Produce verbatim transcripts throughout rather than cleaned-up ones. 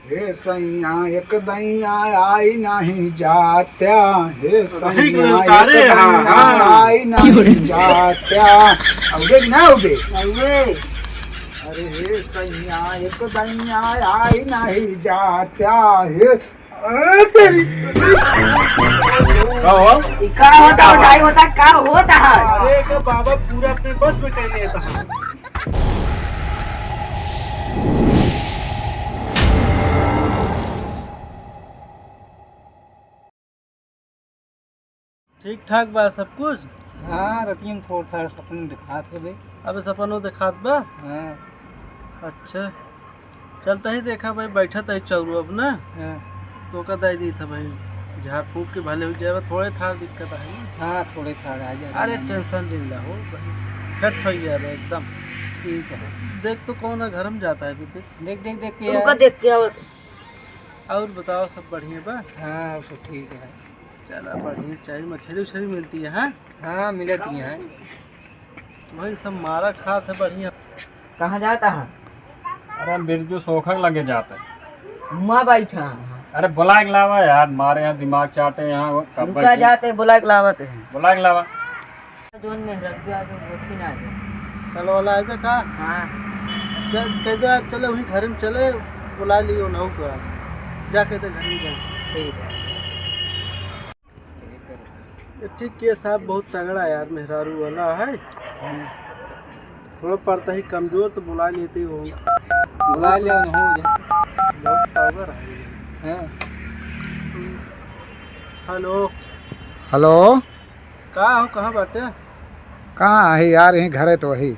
हे सैया एक दैया आई नहीं जात्या, हे सैया एक दैया हाँ, हाँ। आई नहीं जात्या। अउबे ना अउबे? अउबे। अरे हे सैया एक दैया आई नहीं जात्या, हे, अरे तेरी। का हो? ई का होता, होता है, होता, का होता है? अरे तो बाबा पूरा अपने बस में कर लेता है। ठीक ठाक बा सब कुछ? हाँ, रतिया में थोड़ा सा सपना दिखात रहे। अब सपनो दिखात बा? हाँ। अच्छा, चलता ही देखा भाई, बैठा था चौरू अब ना। हाँ। तो का दाई दी था भाई, झाड़ फूक के भले हो जाए, थोड़े थार दिक्कत है ना। हाँ, थोड़े थार आ जाए। अरे टेंशन नहीं ला हो, फिट हो गया रे एकदम। ठीक है। देख तो कौन है घर में जाता है अभी? देख, देख, देख के तुमको यार। देख के आवत। और बताओ, सब बढ़िया बा? हाँ, सब ठीक है। चला, बढ़िया। चाय मछली उछली मिलती है, हाँ? हाँ, मिलती है। वही सब मारा खात है बढ़िया। कहाँ जाता है? अरे, हम बिरजू सोखा लगे जाते हैं। हुआँ बैठा है। अरे, बुला के लावा यार, मारे यहाँ दिमाग चाटे यहाँ, कब रुका बैठे? जाते, बुला के लावत है। बुला के लावा। जोन में रख दिया तो वो भी ना आए। चलो वाला आएगा का? हाँ। चल, कह दे, चले वहीं घर में चले, बुला लियो ना होगा। जा कह दे घर में जा। ठीक है। ये ठीक किया साहब, बहुत तगड़ा यार मेहरारू वाला है। थोड़ा पड़ता ही कमजोर तो बुला लेते हो। बुला लियो ना हो जा। बहुत तगड़ा है। हाँ। हेलो। हेलो। का हो, कहाँ बाटे? कहाँ है यार, यहीं घरे तो वही।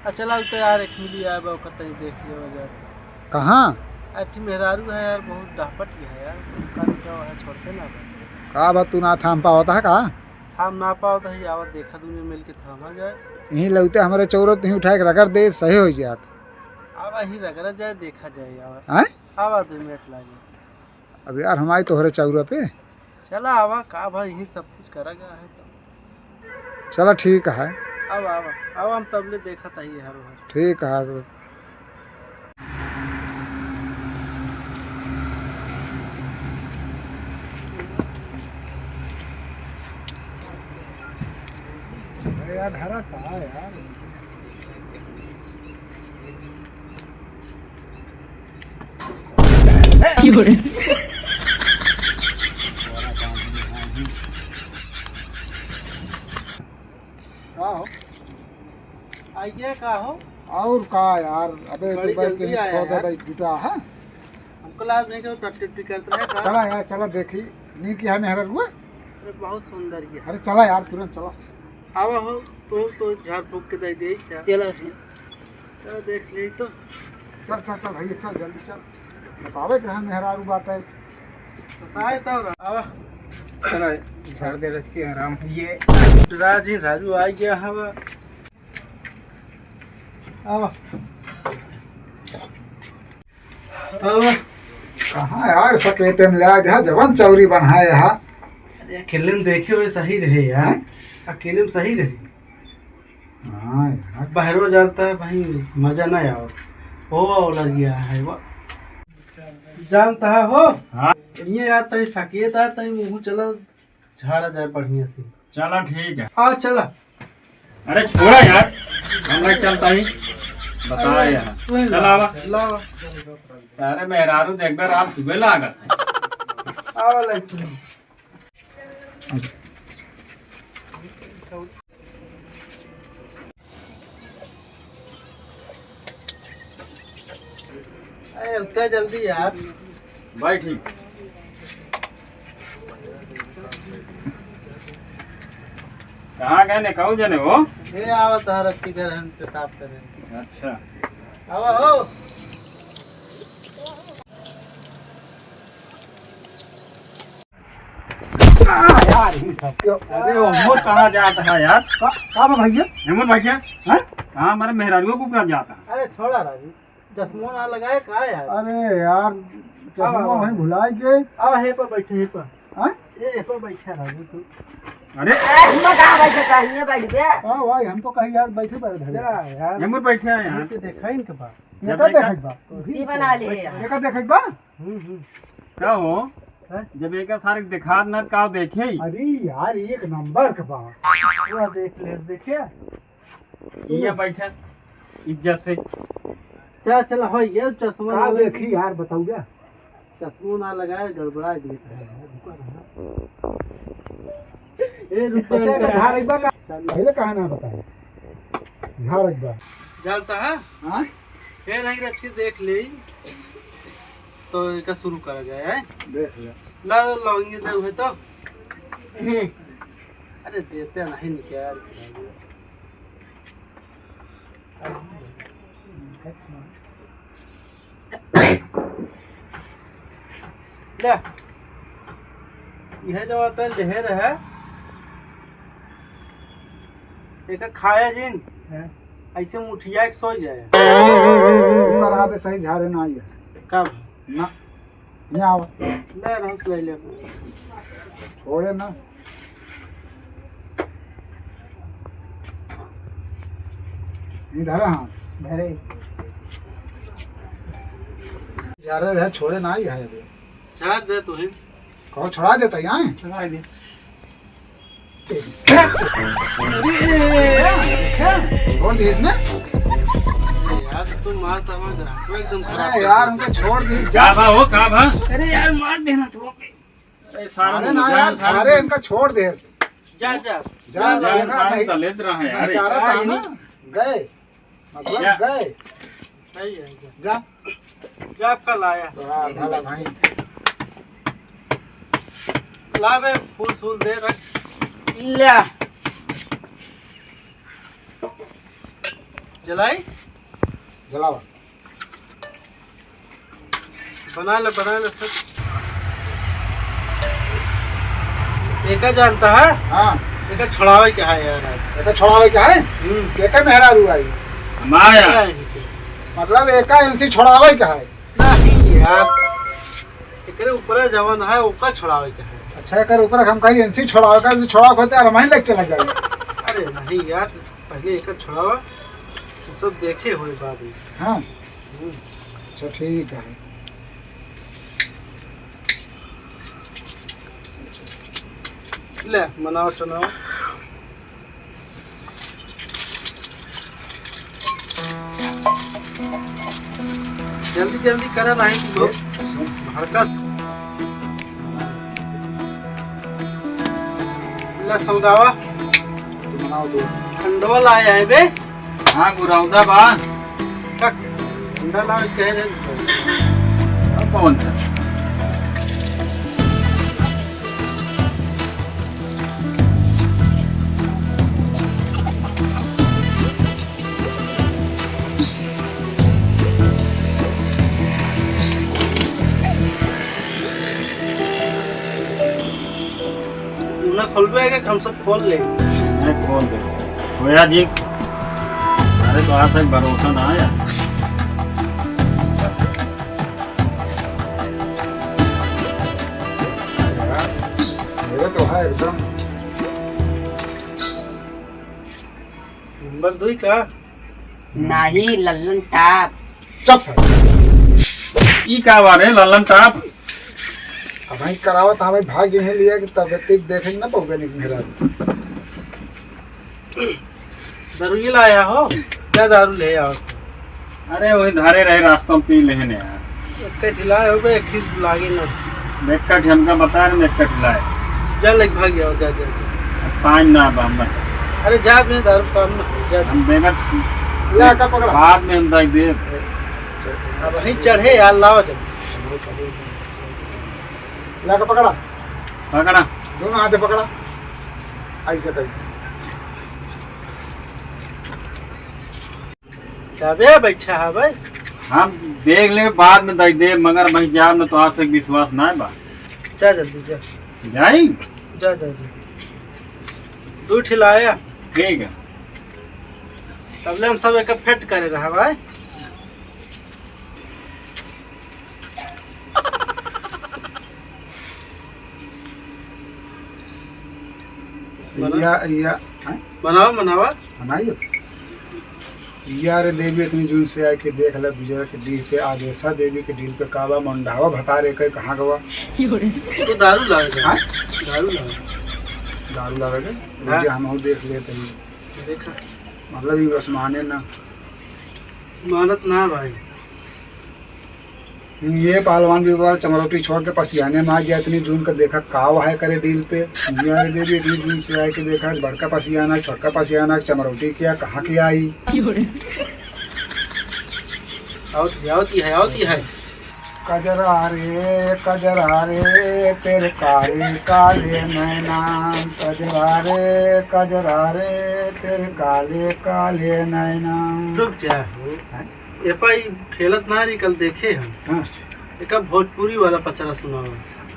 आ, चला, उ तो यार, एक मिली आए बा, ओकर तनी देख लेवा जाए। कहाँ? अथी मेहरारू है यार, बहुत डहपट की है यार, उनका तो क्या है, छोड़ते ना बा। का बा, तू ना थाम पावत है का? थाम ना पावत है, आवत देखा, दुनिया मिल के थामा जाए। यहीं लगते हमारे चौरो तुहीं उठाए के रगड़ दे, सही हो जात। अब यहीं रगड़ा जाए, देखा जाए, आवत। हैं? आवा, दो मिनट लागे। अब यार, हम आई तोहरे चौरा पे। चला आवा, का भाई, यही सब कुछ करा गया है तो। चला, ठीक है। अब आवा, अब हम तबले देखत आई हर हर। ठीक है, तो। अरे यार, धरा का है यार? का हो? आइए, का हो? और का यार, अबे बड़ी तू बैठ के जल्दी आया खो दे यार। भाई, जुटा है। हमको लाज नहीं करो, टट्टी करता है का? चला यार, चला देखी, नी की है मेहरा रुआ। अरे, बहुत सुंदर ये। अरे, चला यार, तुरंत चला। आवा हो, तू तो झाड़ फूक के दे दे, क्या? चला फिर। चला, देख ले तो। चल, चल, चल भैया, चल, जल्दी चल। बतावे के हम मेहरारू बात है। बताए तो रहा। आवा। चला, झाड़ दे रख के आराम है ये। राज ही राजू आ गया हवा। आवा। अब कहाँ यार, सकेते में ले आए, जहाँ जवन चौरी बनाए यहाँ। अरे, अकेले में देखे हुए सही रहे यार। हैं? अकेले में सही रहे। हाँ यार। बहरो जानता है भाई, मजा ना आओ। हो वाला गया है वो। जानता है हो? हाँ। ये यार, तई सकेत है, तई मुँह चला। झाड़ा जाए बढ़िया से। चला ठीक है। हाँ, चला। अरे छोड़ा यार, हम नहीं चलता ही। बता अरे, यार। तू ही चल ला, आवा। लावा। अरे मेहरारू देख बे, राम सुबह लागत है। आवा ले तू। अरे, उठा जल्दी यार। बैठी। कहाँ गए ने, कहू जने हो? ये आवत है, रखी घर हम पेशाब करे। अच्छा। आवा हो। आ, यार, ही सब क्यों? अरे, वो मोर कहाँ जात है यार? का, का बा भैया? हेमंत भैया? हैं? कहाँ हमारे मेहरारुआ को पूरा जाता है? अरे, छोड़ा राजू, चश्मो ना लगाए का यार? अरे यार, चश्मो अब, वहीं भुलाए के। अब हे पर बैठे, हे पर। हैं? ए, हे पर बैठा राजू तू। अरे। ए, हिम्मत कहाँ बैठे का? हियाँ बैठ बे। हाँ भाई, हम तो कहीं यार बैठे पर धरे। जा यार। हेमंत बैठे हैं यार। ये तो देखा ही नहीं तो बात। एका देखत बा। कुर्सी बना ले यार। एका देखत बा। हम्म, हम्म। का हो? हैं? जब एका सारे देखात ना, का देखे? अरे यार, एक नंबर के बा। पूरा देख ले, देखे? ये बैठा, इज्जत से। चल, चल, हो गया, चश्मा का ना लगा। देखी यार, बताऊ जा। चश्मा ना लगाए, गड़बड़ा गया। ए, रुक, अच्छा, रुक, रुक। झाड़ एक बार का, पहले कहा ना बताए। झाड़ एक बार। जानता है? हाँ? फिर एक अच्छी देख ले, तो इसका शुरू करा जाए, हैं? देख ले। ला, ला, लौंगी दे हुए तो। अरे, देते नहीं निकाल। ले, यह जो होता है, ढेर है, एक खाया जिन, हैं? ऐसे मुठिया के सो जाए। ऊपर आवे सही झारे ना आइए। कब? ना। यहाँ आओ। ले, रंग ले ले। छोड़े ना। इधर हाँ। धरे। जा रहे हैं, छोड़े ना ही है अभी। झाड़ दे तू ही। कहो छोड़ा देता यहाँ? छोड़ा दे। छोड़ दिए इसने? यार, तू मार समझ रहा, तू एकदम खराब अरे कर यार, दिया। उनको छोड़ दी। का बा हो, का बा? अरे यार, मार देना तू। अरे सारा अरे ना मुझे यार, सारा अरे इनका छोड़ दे। जा, जा। जा, जा, जा, देखा, जा, नहीं, जा, लेत रहा है, नहीं अरे। जा रहा था ना, गए। मतलब जा। गए। सही है, जा। जा। जा, आपका लाया। तो हाँ, भला भाई। ला बे, फूल, फूल दे रख। ला। जलाई? जलावा। बना ले, बना ले सब। एका जानता है? हाँ। एका छुड़ावे के है यार। एका छुड़ावे के है? हम्म। एका मेहरारू आई। हमारा। एका है इनके। मतलब एका इनसे छुड़ावे के है? नहीं यार। एकरे ऊपर जवन है, ओका छुड़ावे के है। अच्छा, एकर ऊपर हम कहीं इनसे छुड़ावे का, इनसे छुड़ावे के होते यार, हम ही लेके चला जाए। अरे नहीं यार, पहले एका छुड़ावा। तो सब देखे हुए बाद में। हाँ। हम्म। अच्छा, ठीक है। ले, मनाओ, सुनाओ। जल्दी, जल्दी करे, नहीं तो लोग भड़कत। ला सौदावा। बनाओ दो। अंडवा लाया है बे। हाँ, गुरौदा बा। का अंडा लावे कह रहे। अब कौन था? ना खोलबे के हम सब खोल ले। नहीं खोल दे। भैया जी, अरे तो आज तक भरोसा ना आया। ये तो है एकदम। नंबर दुई का? नाही, लल्लन टाप। चुप है। ई का बा रे, लल्लन टाप? अब ही करावत, हम ही भाग जे लिया कि तब तक देखे न पउबे, लेकिन मेरा। दारू ये लाया हो? क्या दारू ले आओ? अरे, वही धारे रहे, रास्ता में पी लेहने यार। एक ठिलाए हो बे, एक ठिल लागे ना। एक ठिल हमका बता रहे, एक ठिलाए। जा, लेके भाग जाओ, जा, जा, जा। टाइम ना बा हमरा। अरे, जा, मैं दारू काम ना हो, जा। हम बेगर ला का पकड़ा। बाद में हम दाई देब। अब वहीं चढ़े यार, लाओ जब। ला का पकड़ा। पकड़ा। दोनों हाथे पकड़ा। ऐसे करी। जाबे बैठा है भाई। हम देख ले, बाद में दे दे, मगर भाई जाब न तो आज तक विश्वास ना बा। जा जल्दी जा। जाई? जा, जा, जा। दू ठे लाया। ठीक है। तबले हम सब एक फेट करे रहा भाई। बना। या, या, हैं? बनाओ, बनावा। बनाइए। यार देवी, इतनी जून से आए के देख ले, गुजर के डीह पे, आदेशा देवी के डीह पे का बा, मंडावा भतारे के कहाँ गवा? ये तो दारू लावे के। हाँ? दारू लावे। दारू लावे के? हाँ। रुकिया, हमहू देख लेते हैं। देखा। मतलब, ये बस माने ना। मानत ना भाई। ये पहलवान भी बा, चमरौटी छोड़ के पसियाने में आ गया। इतनी जून का देखा का है करे डील पे। दुनिया रे देवी, इतनी जून से आए के देखा, बड़का पसियाना, छोटका पसियाना, चमरौटी क्या, कहाँ के आई? आवत ही, आवत ही है, आवत ही है। कजरा रे, कजरा रे, तेरे काले काले नैना। कजरा रे, कजरा रे, तेरे काले काले नैना। रुक जा। हैं? एपा ई खेलत ना रही, कल देखे हम। हाँ। एका भोजपुरी वाला पचरा सुनावा।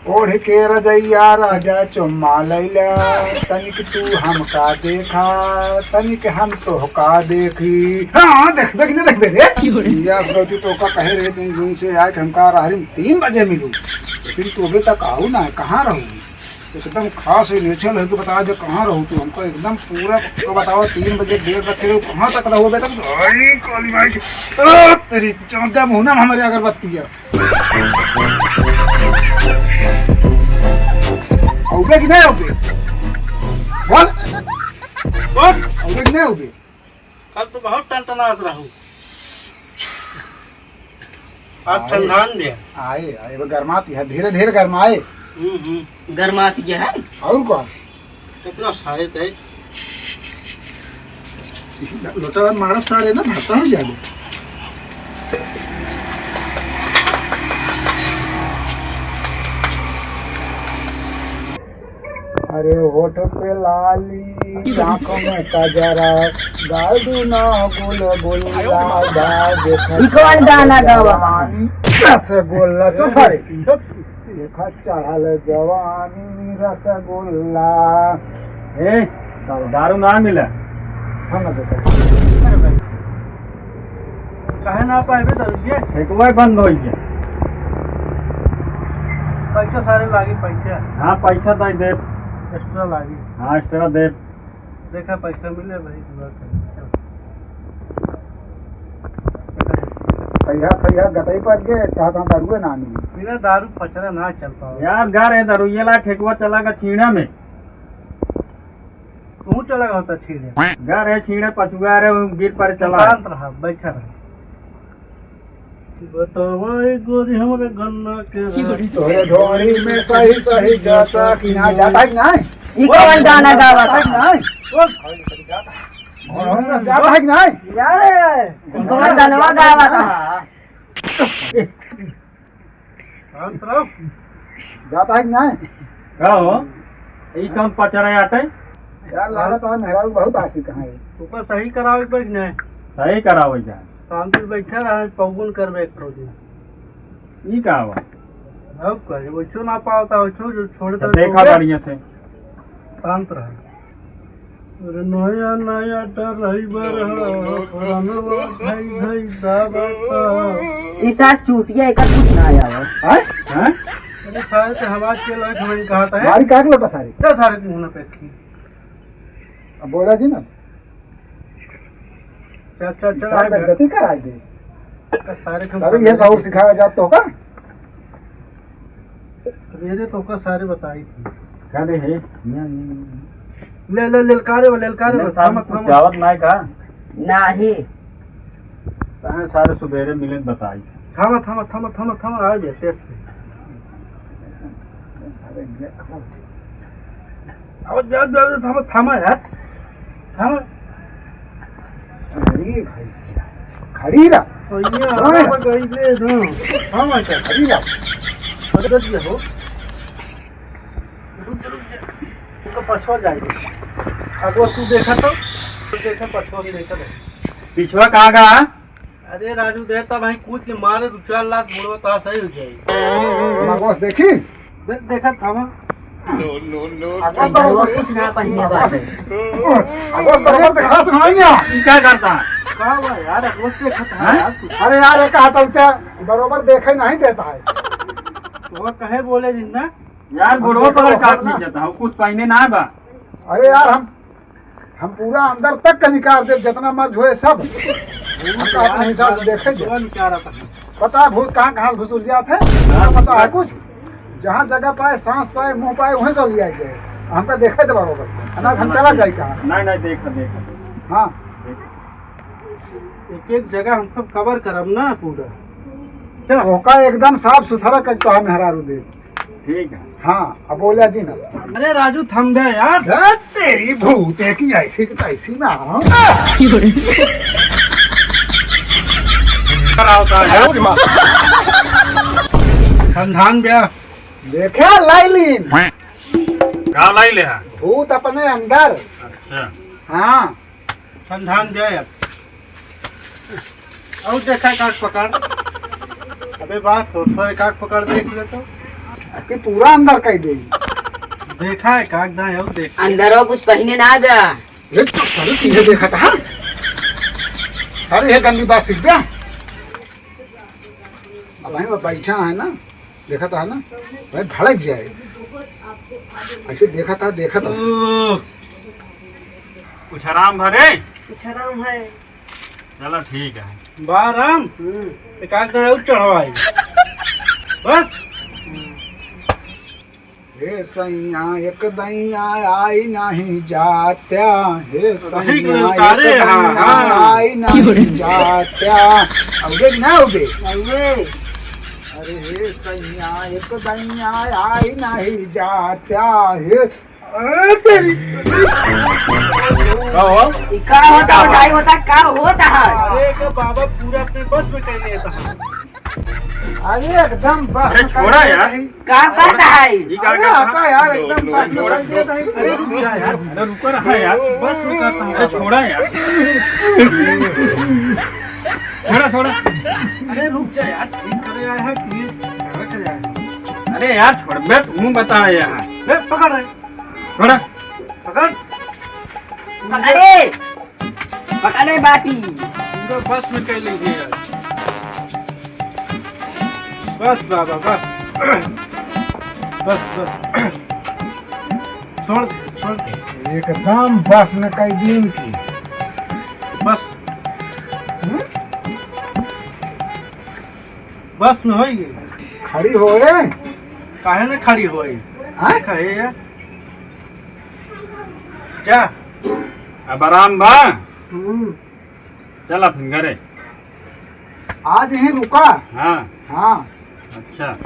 ओढ़ के रजैया राजा चुम्मा लैला, तनिक तू हमका देखा, तनिक हम तोहका देखी। हाँ, देखबे कि ना देखबे रे? की हो रे? या गलती तोहका कहे रहे, तुम जून से आए कि हमका रहरी तीन बजे मिलू, लेकिन तू अभी तक आऊ ना है, कहाँ रहू? एकदम खास है, नेचर है, तो बता दे कहाँ रहो तू हमको, एकदम पूरा पक्का बताओ, तीन बजे डेट रखे रहो, कहाँ तक रहो बेटा? अरे काली माई की, ओ तेरी चौदह मुहना में हमारी अगरबत्ती है। अउबे कि नहीं अउबे? बोल। बोल। अउबे कि नहीं अउबे? कल तो बहुत टनटनात रहू। आज आए, ठंडान दे। आए, आए, वो गरमात है, धीरे धीरे गरमाए। हम्म, हम्म। गरमात ये है। और कौन? कितना सारे थे। लोटा मारब सारे ना, भाता हो जाए। अरे होठ पे लाली, आँखों में कजरा, गाल दूना गुल गुल, देखा ई कौन गाना गावा? जवानी रसगुल्ला, चुप रे। देखा चढ़ल जवानी रसगुल्ला। ए, तब दारू ना मिला। हम ना देखा। काहे ना पाएबे दारू के? ठेकवा बंद होइ गया। पैसा सारे लागी, पैसा। हाँ, पैसा दे दे। एक्स्ट्रा लागी। हाँ, एक्स्ट्रा दे। देखा, पैसा मिले भाई, दुआ कर। पैसा, पैसा गटई पर के, चाहत हम दारुए ना मिली। बिना दारू पचरा ना चल पावे। यार, गा रहे दारू, ये ला ठेकवा चला गा छीड़ा में। तू चला गया होता छीड़े। गा रहे छीड़े, पछुआ रहे, गिर पर चला। शांत रहा, बैठा रहा। बतावा ए गोरी हमरे गन्ना के रस। तोरे ढोरी में सही सही जाता कि ना, जाता है कि नहीं? ई कौन गाना गावा था? जाता है कि नहीं? बोल। जाता है कि नहीं? जा रे। ई कौन गाना गावा था? शांत रहो। जाता है कि नहीं? का हो? ई कौन पचरा आटे? यार, लागत है मेहरारू बहुत आशिक है। ऊपर सही करावे के बैठ नहीं। सही करावे जाए। शांति से बैठा रहा, पौगुन करबे एक दिन। ई का बा? अब कहे, वैसो ना पावता, वैसो जो छोड़ तो दे, देखा छोड़। बढ़िया से। शांत रहा। अरे नया नया ड्राइवर हो, रंगवा धई धई दाबता। ई का चूतिया, एका कुछ ना आवा। हैं? हैं? अरे सारे तो हमार के लोग हमें कहा था। मारी काट लो तो सारे। जा सारे के मुंह पे खी। अब बोला जी ना। चल, चल, चल, सारे आ गए। गति करा दे। सारे के अरे ये सबक सिखाया जात तो का? अरे, ये तो ओकर सारे बताई थी। का रे हे? ले, ले, ललकारे वो, ललकारे वो, कुछ थामा, थामा। जावत नाय का? नाही। ताहे सारे सुबेरे मिले बताई। थामा, थामा, आ जाए, टेस्ट से। अब जा, जा, जा, थामा, थामा यार। थामा। अरे भाई, खड़ी रह। भैया, हाँ। अब गई रे, हाँ। थामा क्या? खड़ी रह। अरे, रुक जा हो। रुक जा, रुक जा। तो पछवा जाएगा। अब वो तू देखा तो, तू देखा, पछवा भी देखा तो। पिछवा कहाँ का? अरे राजू, दे तब भाई कूद के मारे दो चार लात, मुड़वा तो सही हो जाए। लगोस देखी? दे-, देखा थामा। अगर तो कुछ ना पहिया बात है। अगर बरोबर देखा तो नहीं है। ई का करता? का हुआ यार, रोज देखा था हैं? यार तू। अरे यार, एक हाथ उल्टा बरोबर देखे नहीं देता है। तो कहे बोले जिंदा? यार, गोड़वा पर काट नहीं जाता, कुछ पहिने ना बा। अरे यार, हम हम पूरा अंदर तक का निकाल देब, जितना मर्ज होए सब। हमका अपने हिसाब से देखे दे। पूरा निकाल रहा था। पता है भूत कहाँ कहाँ घुस जात है? हाँ, पता है कुछ? जहाँ जगह पाए, सांस पाए, मुंह पाए, वहीं से लिया जाए। हमका देखे दे बरोबर। अनाथ हम चला जाए कहाँ? नहीं, नहीं, देखा, देखा। हाँ। एक एक जगह हम सब कवर करब ना पूरा। चल। ओका एकदम साफ सुथरा कर कहा मेहरारू दे। ठीक है। हाँ, अब बोला जी ना। अरे राजू, थम बे यार। ए, तेरी भूते की ऐसी की तैसी ना हो। करावता है। संधान बे। देखे लाइलिन। का लाई ले है? भूत अपने अंदर। अच्छा। हाँ। संधान जाए अब। और देखा काक पकड़। अबे बात हो, थोड़ा काक पकड़ देख ले तो। अबे पूरा अंदर कह दे। देखा है काक दाएं और देख। अंदर हो कुछ पहिने ना जा। ये तो सारे तुझे देखा था, हाँ? सारे ये गंदी बात सीख गया। अब वहीं पर बैठा है ना, देखा था ना, भाई भड़क जाए। ऐसे देखा था, देखा था। ओह। कुछ आराम भरे? कुछ आराम है। चलो ठीक है। बा राम, हम्म। एक आध दाना और चढ़वाई। बस। हे सैया एक दैया आई नहीं जात्या, हे रही सैया गयो का रे? एक हाँ, दैया हाँ। आई नहीं जात्या। अउबे ना अउबे? अउबे। अरे हे सैया एक दैया आई नहीं जात्या, हे, अरे तेरी। का हो? ई का होता, होता, होता, का होता है? अरे, एक बाबा पूरा अपने बस में कर लेता है। अरे, एकदम बस अरे, में छोड़ा कर यार। लेता है। का करता है? ई का अरे, करता है? हटा यार, एकदम बस में कर लेता है। अरे, रुक जा यार। अरे, रुको रहा यार। बस में करता है। अरे, छोड़ा यार। छोड़ा, छोड़ा। अरे, रुक जा यार। ठीक करे आया है, ठीक करे आया है। अरे यार, छोड़ बे, तू बता यार। ए, पकड़ रे। छोड़ा। पकड़। पकड़े। पकड़े बाटी। पूरा बस में कर लेंगे यार। बस बाबा, बस। बस, बस। छोड़ दे, छोड़ दे। एकदम बस में कई दिन की। बस। हम्म? बस में होई गई। खड़ी हो रे। काहे ना खड़ी होई? हाँ? देखा है यार। क्या? अब आराम बा? हम्म। चल अपन घरे। आज ही रुका। हाँ। हाँ। अच्छा।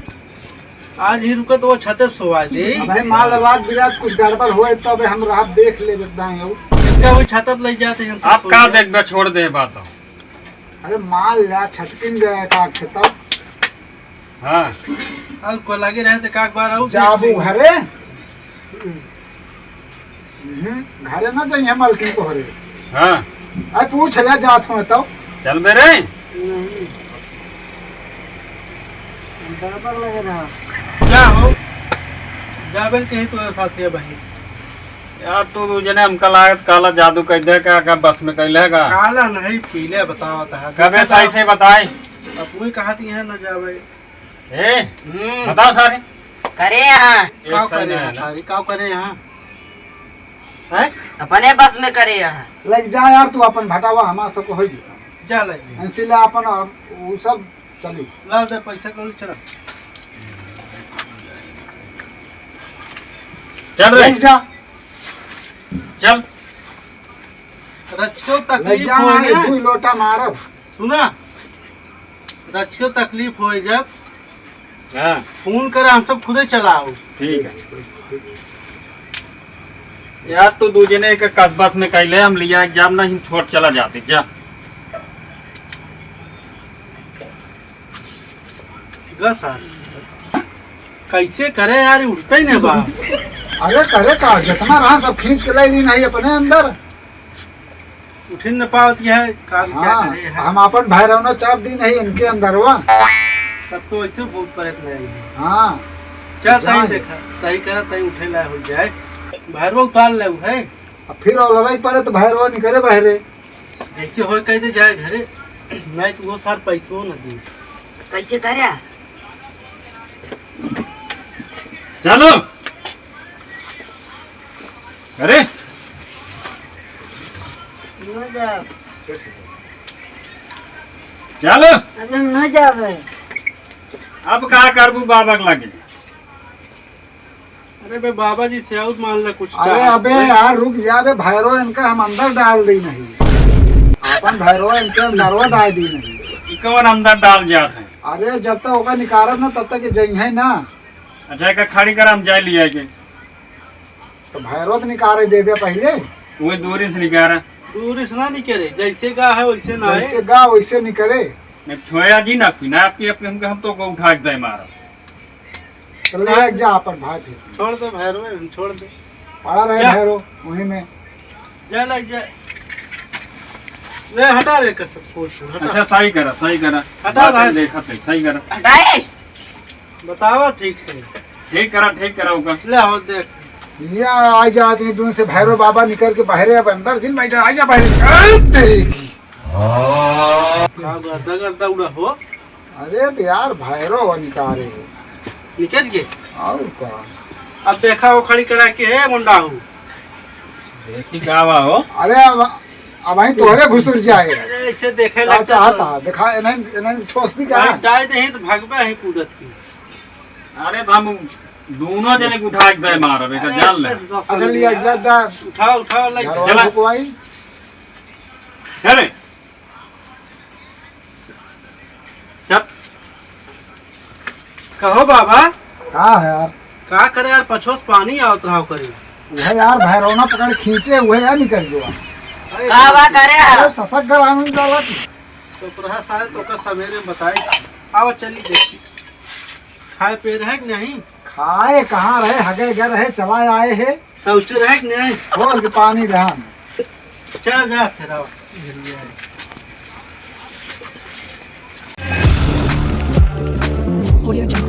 आज ही रुका तो वो छते सोवा दे। अबे माल आवाज बिराज कुछ गड़बड़ होए तो अबे हम रात देख लेबे दाएं हो। इसका वो छतत ले जाते हैं, हम सब आप सो का जाए। देखबे, छोड़ दे बात। अरे माल ला छटकिन गया का खेतव। हाँ। और को लगे रहे तो काक बार आऊ जाबू देख घरे। हम्म, घरे ना जाइए मलकिन को घरे। हाँ। अरे पूछ ले जात हो तो। चल बे रे। नहीं। गड़बड़ लगे रहा। क्या हो? जाबे कहीं तो साथ है भाई। यार तू दू जने हमका लागत काला जादू कर दे का, का बस में कैले का? काला नहीं पीले बतावत है। कबे सही से बताए। अब वही कहा थी यहाँ न जावे। ए, हम्म। बताओ सारे। करे यहाँ। एक काव सही करे नहीं यहाँ है ना। सारी, काव करे यहाँ? हैं? अपने बस में करे यहाँ। लग जा यार, तू अपन भटावा हमार सबको होई गया। जा लग जा। ऐसे ले अपन अब उ सब चली। ला दे पैसा कौड़ी चला। चल रे। लग जा। चल। रचियो लग तकलीफ जा होए ना, ना। दुई लोटा मारब। सुना, रचियो तकलीफ होए जब, हाँ। फोन करे, हम सब खुदे चलाओ। ठीक है। यार, तू दू जने के कस्बत में कैले, हम लिया जाम नहीं, छोड़ चला जाते, जा। बस यार, कैसे करे यार, उठते ही नहीं बा। अरे करे का, जितना रहा सब खींच के ले ली नहीं अपने अंदर। उठिन न पावत यह, का विचार हाँ, करे है? हम अपन भैरवना चाप दी नहीं इनके अंदरवा। तब तो ऐसे भूत प्रेत नहीं है। हाँ। क्या सही जाए। देखा, सही करा, सही उठे ला हो जाए। भैरवा उतार ले है। अब फिर और लड़ाई पड़े तो भैरवा निकले बहरे। जैसे हो कह दे जाए घरे, नहीं तो वो सार पैसो न दी। कैसे करे? चलो। अरे, चल। अब न जाबे। अब का करबू बाबा के लगे? अरे बे, बाबा जी से और मान ले कुछ अरे चाहत अबे है। यार, रुक जा बे, भैरो इनका हम अंदर डाल दी नहीं। अपन भैरो इनके अंदरवा डाल दी नहीं। ई कौन अंदर डाल जात है? अरे, जब तक ओका निकारब ना, तब तक ये जइहै ना। अच्छा, एका खड़ी कर, हम जाए लिया के। तो भैरो तो निकारे देबे पहिले। वही दूरी से निकारा। दूरी से ना निकरे, जैसे गा है वैसे ना है। जैसे गा वैसे निकरे। नहीं, छोया जी ना, फिर ना आपकी, आपकी हमके, हम तो को उठा के दे मारा। तो ले जा अपन भाई फिर। छोड़ दे भैरो, छोड़ दे। पड़ा रहे जा। भैरो, वहीं में। जा लग जा। ले हटा रे कसम, फूल, फूल, हटा। अच्छा, सही करा, सही करा। हटा बात भाई। देखत है, सही करा। हटाए। बतावा ठीक से। ठीक करा, ठीक करा ओका। ले हो देख। या आ जा आदमी दून से भैरव बाबा निकल के बाहरे अब अंदर जिन बैठा, आ जा बाहरे। अरे तेरी की। का गर्दा गर्दा उड़ा हो? अरे तो यार भैरव निकाले। निकल के? और का? अब देखा हो खड़ी करा के है मुंडा हो। देखी का बा हो? अरे अब अब वहीं तोहरे घुसुर जाए। अरे, ऐसे देखे का लगता चाहता तो। है? दिखा, इन्हें, इन्हें ठोस दी का? भाई, डाय दे ही तो भागबे ही कूदत की। अरे, तो हम दोनों जने को उठा के दे मारब, बेटा, अरे, जान ले। ऐसे तो अच्छा, लिया, जा, जा। उठाओ, उठाओ, लाइक। घरवा चला। रुकवाई। अरे। चल। कहो बाबा। का है यार? का करे यार, पछो से पानी आवत रहा करी। वह यार, भैरवना पकड़ खींचे, वह यार निकल गया। अरे का बा करे है? अरे ससक गल आनंद डाला की। तो रहा सारे तो का सवेरे में बताई। आओ चली देखी। खाए पे रहे कि नहीं? खाए कहाँ रहे, हगे गए रहे, चला आए है। शौचे रहे कि नहीं? और के पानी रहा। चला जा फिर आओ। Audio Jungle।